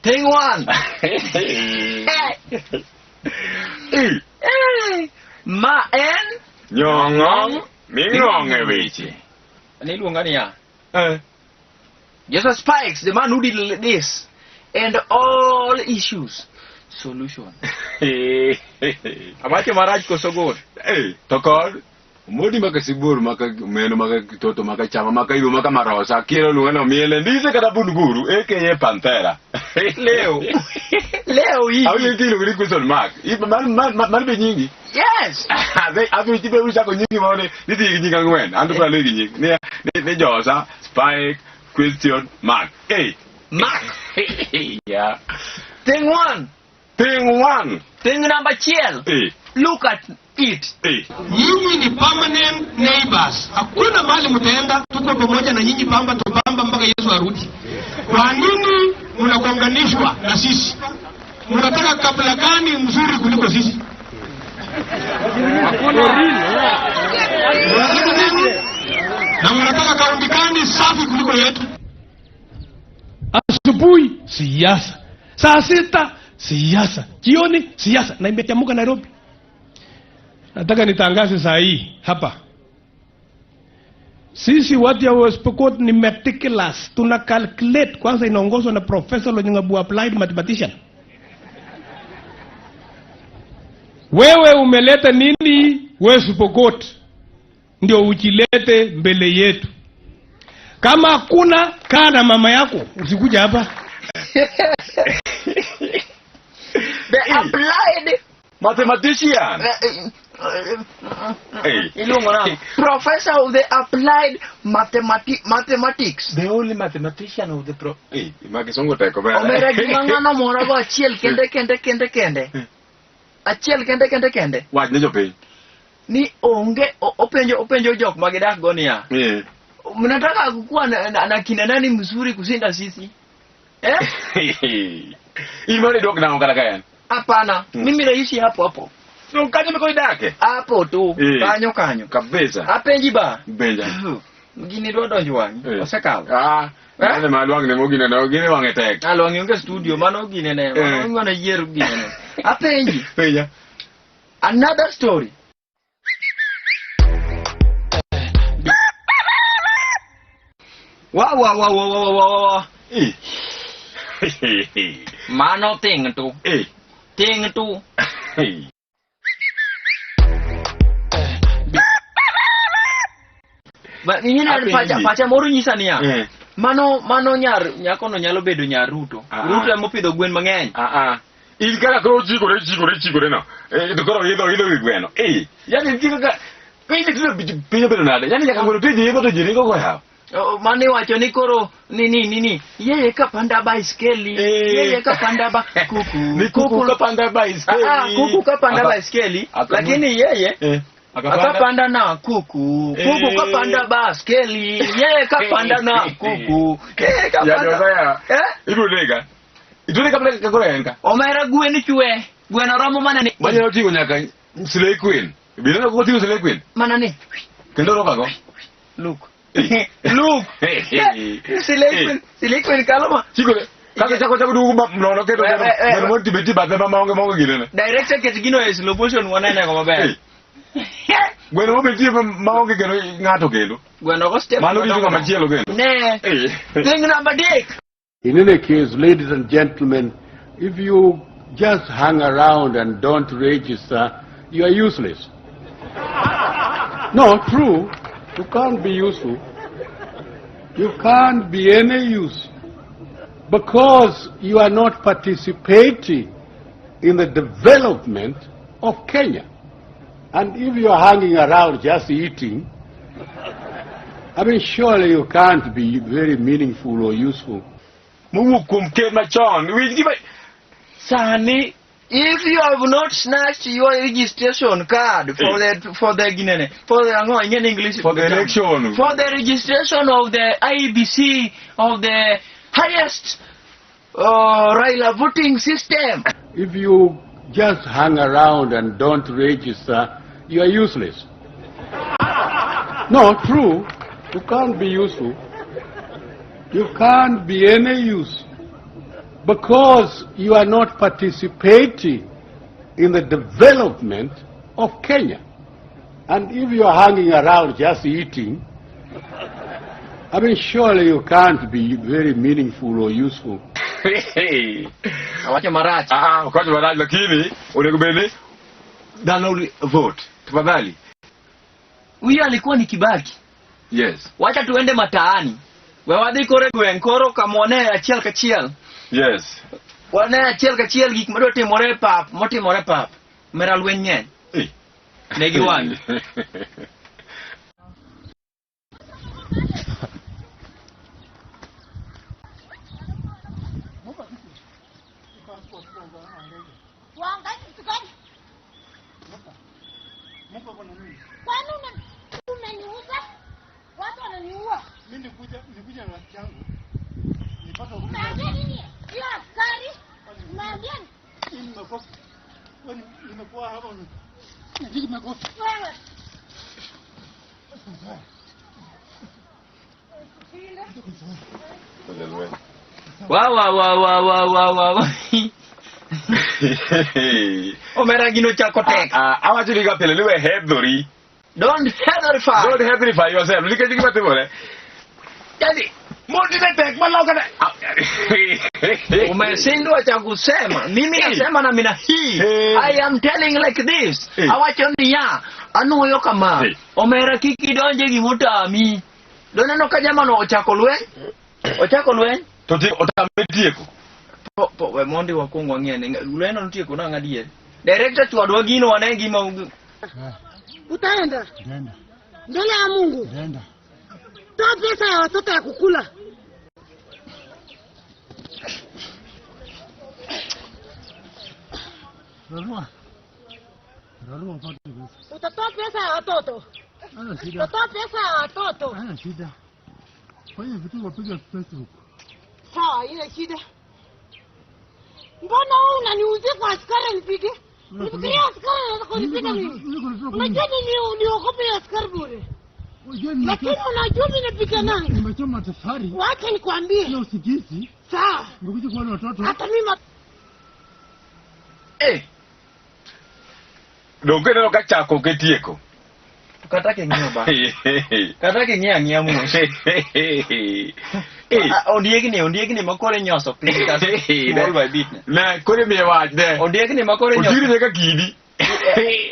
Thing one. Eh. Ma en Nyong'ong ming'ong e weche. Niluonga niya. Eh. Jesus Spikes, the man who did this, and all issues solution. Awacho marach koso gol? Eh, to kod Modi maka sibuor maka meno maka toto maka chama maka iru maka marosa kiero luonga no miele ndise kata bun guru aka Panthera. Leo. Leo hii. Awinjo tiluongo ni question mark. Mar be nyingi. Yes. Adhi tibe uchako nyingi moro ni nitie gi nying ang'wen. An to koro alegi nying. Ni Josa, Spike, question mark. Hey. Mark. Yeah. Thing one. Thing one. Thing number chiel. Eh. Look at it. Eh. Nyinyi ni permanent neighbors. Hakuna mahali mtaenda, tuko pamoja na nyinyi bamba to bamba mpaka Yesu arudi. Kwa nini mnagonganishwa na sisi? Mnataka kabila gani mzuri kuliko sisi? Mnataka nini? Na mnataka kaunti gani safi kuliko yetu? Asubuhi siasa, saa 6 siasa, jioni siasa, na imechamuka Nairobi. Nataka nitangaze saa hii hapa, sisi watu ya West Pokot ni meticulous, tuna calculate. Kwanza inaongozwa na Professor Lonyangapuo, applied mathematician. Wewe umeleta nini West Pokot ndio ujilete mbele yetu? Kama hakuna, kaa na mama yako, usikuja hapa. The applied mathematician. Hey. Iluongo nang'o? Professor of the applied mathematics. The only mathematician of the pro. Hey, ma kisungu tek omera. Omera gima ng'ano moro go achiel kende kende kende kende. Achiel kende kende kende. Wach ne jopiny. Ni onge openjo jok ma gidak go niya. Mnataka kukua na kina nani mzuri kushinda sisi? Eh? In mane dok nang'o kata ka en? Hapana, mimi naishi hapo hapo. No, kanyo meko idake? Hapo tu, kanyo kanyo. Kabisa. Apenji ba? Benja. Gini dwa donjo wang'i. Osekalo. Mane ma lwang'ni mogine no, gini wang'e tek. Ah, lwang'ni onge studio, mano gine ne. Mano ng'ano yiero gine ne. Apenji. Penja. Another story. Wa wa wa wa wa wa wa. Mano ting tu. Ting tu. Ba ingine Apenji. pacha moro nyisa niya. Mano, mano nyar, nyako no nyalo bedo nyar Ruto. Ruto ema opidho gwen mang'eny. In kaka koro chikore, chikore, chikore no. To koro idho, idho wi gweno. Yani nitie kaka piny tinde piny obedo nade? Yani nyaka gweno tiji idho to ji ringo go yawa. Oh, mane iwacho ni koro ni ni ni ni yeye kapanda baiskeli, yeye kapanda ba kuku, Ni kuku kapanda baiskeli. Kuku kapanda baiskeli, lakini yeye Akapanda. akapanda na kuku. Kuku kapanda baiskeli, yeye kapanda na kuku. Yeye kapanda. Ya, ya, ya. Ibiro nega. Itune kapanda ka koro en ka. Omera gwen chwe. Gweno romo mana ni. Manyalo ting'o nyaka Slay Queen. Bineno koko ting'o Slay Queen? Mana ni. Kendo rokago? Look. Look. Slay Queen, Slay Queen kaloma. Chikore. Kaka chako chako dugu ma nono keto keto. Gweno moro tibe tibathe ma maonge maonge ginene. Director ket gino e slow motion wanene go maber. Gweno mobetie maonge kendo ng'ato kendo. Gweno go step. Mano rito ng'ama chielo kendo. Ne. Thing number 3. In any case, ladies and gentlemen, if you just hang around and don't register, you are useless. No, true. You can't be useful. You can't be any use because you are not participating in the development of Kenya. And if you are hanging around just eating, surely you can't be very meaningful or useful. Mowuok kuom ker machon, winj gima sani. If you have not snatched your registration card for the, for the ginene, for the ang'o, in English, For the election, for the registration of the IEBC of the highest Raila voting system. If you just hang around and don't register, you are useless. No, true. You can't be useful. You can't be any use Because you are not participating in the development of Kenya. And if you are hanging around just eating, I mean, surely you can't be very meaningful or useful. Awacho marach. Ah, ok marach, lakini onego bed ni dhano vote. Tafadhali. Huyu alikuwa ni Kibaki. Yes. Wacha tuende mataani. We wadhi koro e gweng' koro kamwane achiel kachiel. Yes. Wane achiel kachiel gik madwa timore e pap, motimore e pap. Mera lweny ng'eny. Eh. Ne giwang'i. Waangalie kitu gani? Kwani umeniuza? Watu wananiua. Mimi nikuja na rafiki yangu. Nipata Umeambia nini? Hiyo askari? Umeambia nini? Mimi nimekuwa wewe nimekuwa hapa nijiki makofi. Wewe. Wa wa wa wa wa wa wa wa. Omera gino chako tek. Ah, awacho ni ka pile ni we hedhori. Don't heatherify. Don't heatherify yourself. Nikech gima timore. Yani, mondi ne tek maloka ne. Umeshindwa cha kusema. Mimi nasema na mina hii. Hey. I am telling like this. Hey. Awacho niya. Anuoyo kama. Hey. Omera kik idonje gimotami. Doneno ka jamano ochako lweny. Ochako lweny. To ti otame tieko. Po, po, we mondi wakwong wang'e ni lweny no nitie kono ang' adier. Director chwadwa gino wane gima Utaenda mbele ya Mungu. Toa pesa ya watoto ya kukula. Utatoa pesa ya watoto. Utatoa pesa ya watoto. Hana shida. Fanya vitu wapiga Facebook. Sawa, ile shida. Mbona wewe unaniuzia kwa askari nipige? Nifikiria askari anaweza kunipiga mimi. Unajua mimi niogope askari bure. Lakini unajua mimi napiga nani? Nimechoma tafari Wacha nikwambie. na usingizi. Sawa. Nimekuja kuona watoto. Hata mimi Eh, Donge ineno ka chako ok e tieko. kata king'iyo ba. Kata king'iyo ang'iya mos. Eh. Ah, ondiegni ma koro inyoso piny kata small by bit. Ne. Ne, koro imiye wach ne. Ondiegni ma koro inyoso. Otiri nyaka kidi.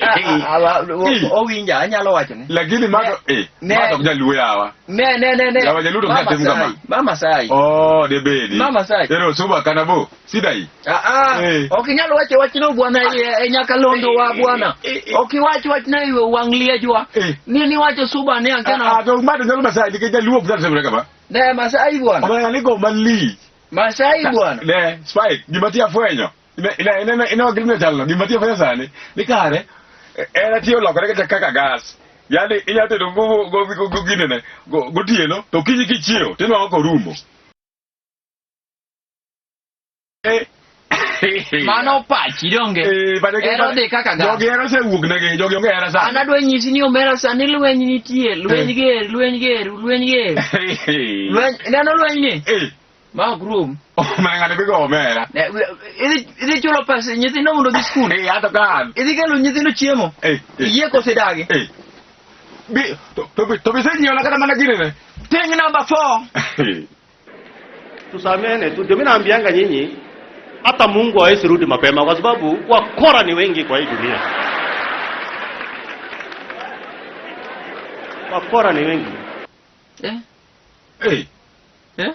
Ah, ah, ah, owinja anyalo wachone. Lakini mato eh, Ne. mato ok jaluo yawa. Ne ne ne ne. Yawa jaluo to ok Mama nyal tim kama. Sai, Mama Sai. Oh, debedi. Mama Sai. Ero suba kanabo. Sidai. Ah, ah, Eh. ok inyal wacho wachno bwana e nyakalondo wa bwana. Eh, eh. Ok iwach wachno e wang' liejwa. Eh. Ni niwacho suba ni Ah, ankana. to mato nyalo Masai nikech jaluo ok nyal timore kama. Ne Masai bwana. Omera ni go malich. Masai bwana. Ne, Spike, gima ti afwenyo. Ine gima chalno, gima ti afwenyo sani. Ni kare, en ati olokore kata kaka gas. Yani inyalo tedo go ginene, gotieno, to okinyi kichiewo, tinwang'o korumo. Eh. Mano pachi donge. Eh, Hera odhi kaka gas. Jogi hera osewuok negi, jogi onge hera An sani. adwa nyisi ni omera sani lweny nitie, lweny ger, lweny ger, lweny ger. Lweny, ineno lweny ni? Eh, Ma ok rum. omera ng'ani dhi go omera. Ne, Idhi chulo pesa nyithindo mondo odhi skul. Eh, ato kan. Idhi kelo nyithindo chiemo. Eh, eh. Iyie koso idagi? Eh. Bi, to bi isenyiewona kata mana ginene. Ting number 4. Tusamehane tu, ndio mimi naambianga nyinyi, hata Mungu hawezi rudi mapema kwa sababu wakora ni wengi kwa hii dunia. Wakora ni wengi. Eh? Eh, Eh?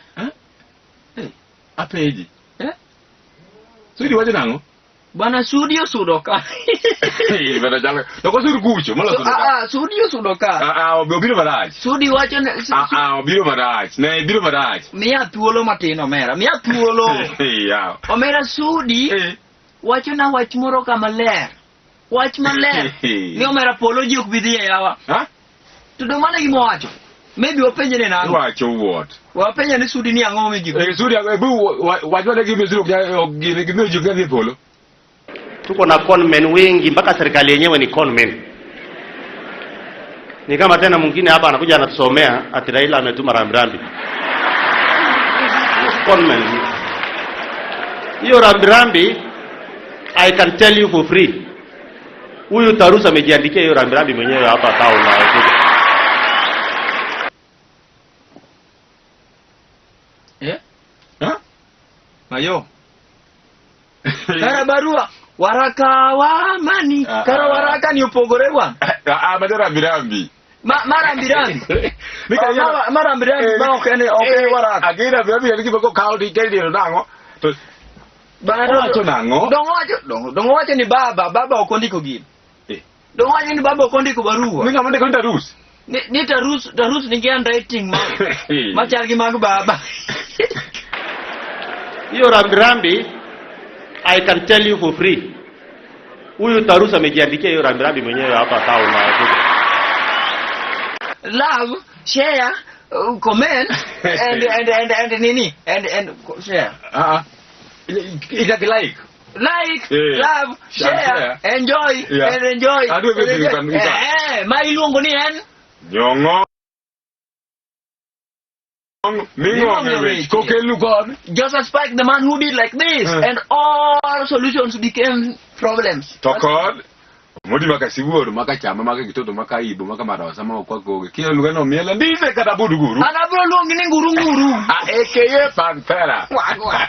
eh, apenji. Eh? Sudi wacho nang'o? Bwana Sudi osudo ka. Eh, bana chalo. To kosur kucho, molo sudo ka. Ah, ah, Sudi osudo ka. Ah, ah, obiro marach. Sudi wacho ne Ah, ah, obiro marach. Ne, biro marach. miya thuolo matin omera, miya thuolo. Eh, yawa. Omera Sudi Eh. wacho na wach moro ka maler. Wach maler. Ni omera polo ji ok bi dhiye yawa. Ha? To do mano e gima owacho. Maybe wapenje ni nang'o. Iwacho what? Wapenje ni Sudi ni ang'o momiyo ji Eh, Sudi, eh, bu wach wane gimiyo Sudi ok nyal- ok gimiyo ji ok nyal dhi e polo. Tuko na conmen wengi mpaka serikali yenyewe ni conmen. Ni kama tena mwingine hapa anakuja anatusomea ati Raila ametuma rambirambi. Conmen. Hiyo rambirambi I can tell you for free. Huyu Tarus amejiandikia hiyo rambirambi mwenyewe hapa town na kuja. Eh? Ha? Mayo. Kara barua waraka wa amani. Ah, Kara ah. waraka ni upogorewa. Ah, ma rambirambi. Marambirambi. Ni ka Marambirambi ma ok en ok en waraka. Agi rambirambi en gima kokaw to ikel diero nang'o? To owacho nang'o? Dong owacho dong owacho ni baba ok ondiko gini. Eh. Dong owacho ni baba ok ondiko barua. Ni ng'ama ndiko ni Tarus? Ni Tarus nigi handwriting ma machal gi mag baba. Hiyo rambirambi I can tell you for free. Huyu Tarus amejiandikia hiyo rambirambi mwenyewe hapa town na kuja. Love, share, comment and nini and share. Ah. Itaki like. Like, Yeah. love, share, Share. enjoy, Yeah. and enjoy. And do everything you can- you can. Ma iluongo ni en Nyong'o. Ming'ong'e wech. Kokelu kod. Joseph Spike, the man who did like this, and all solutions became problems. To kod. Modi maka sibuor maka chama maka kitoto maka ibo maka marosa maka kwakoge. Kila lugha no miela ndize kata buduguru. An abiro luongi ni ngurunguru. AKA Panthera. Wagwa.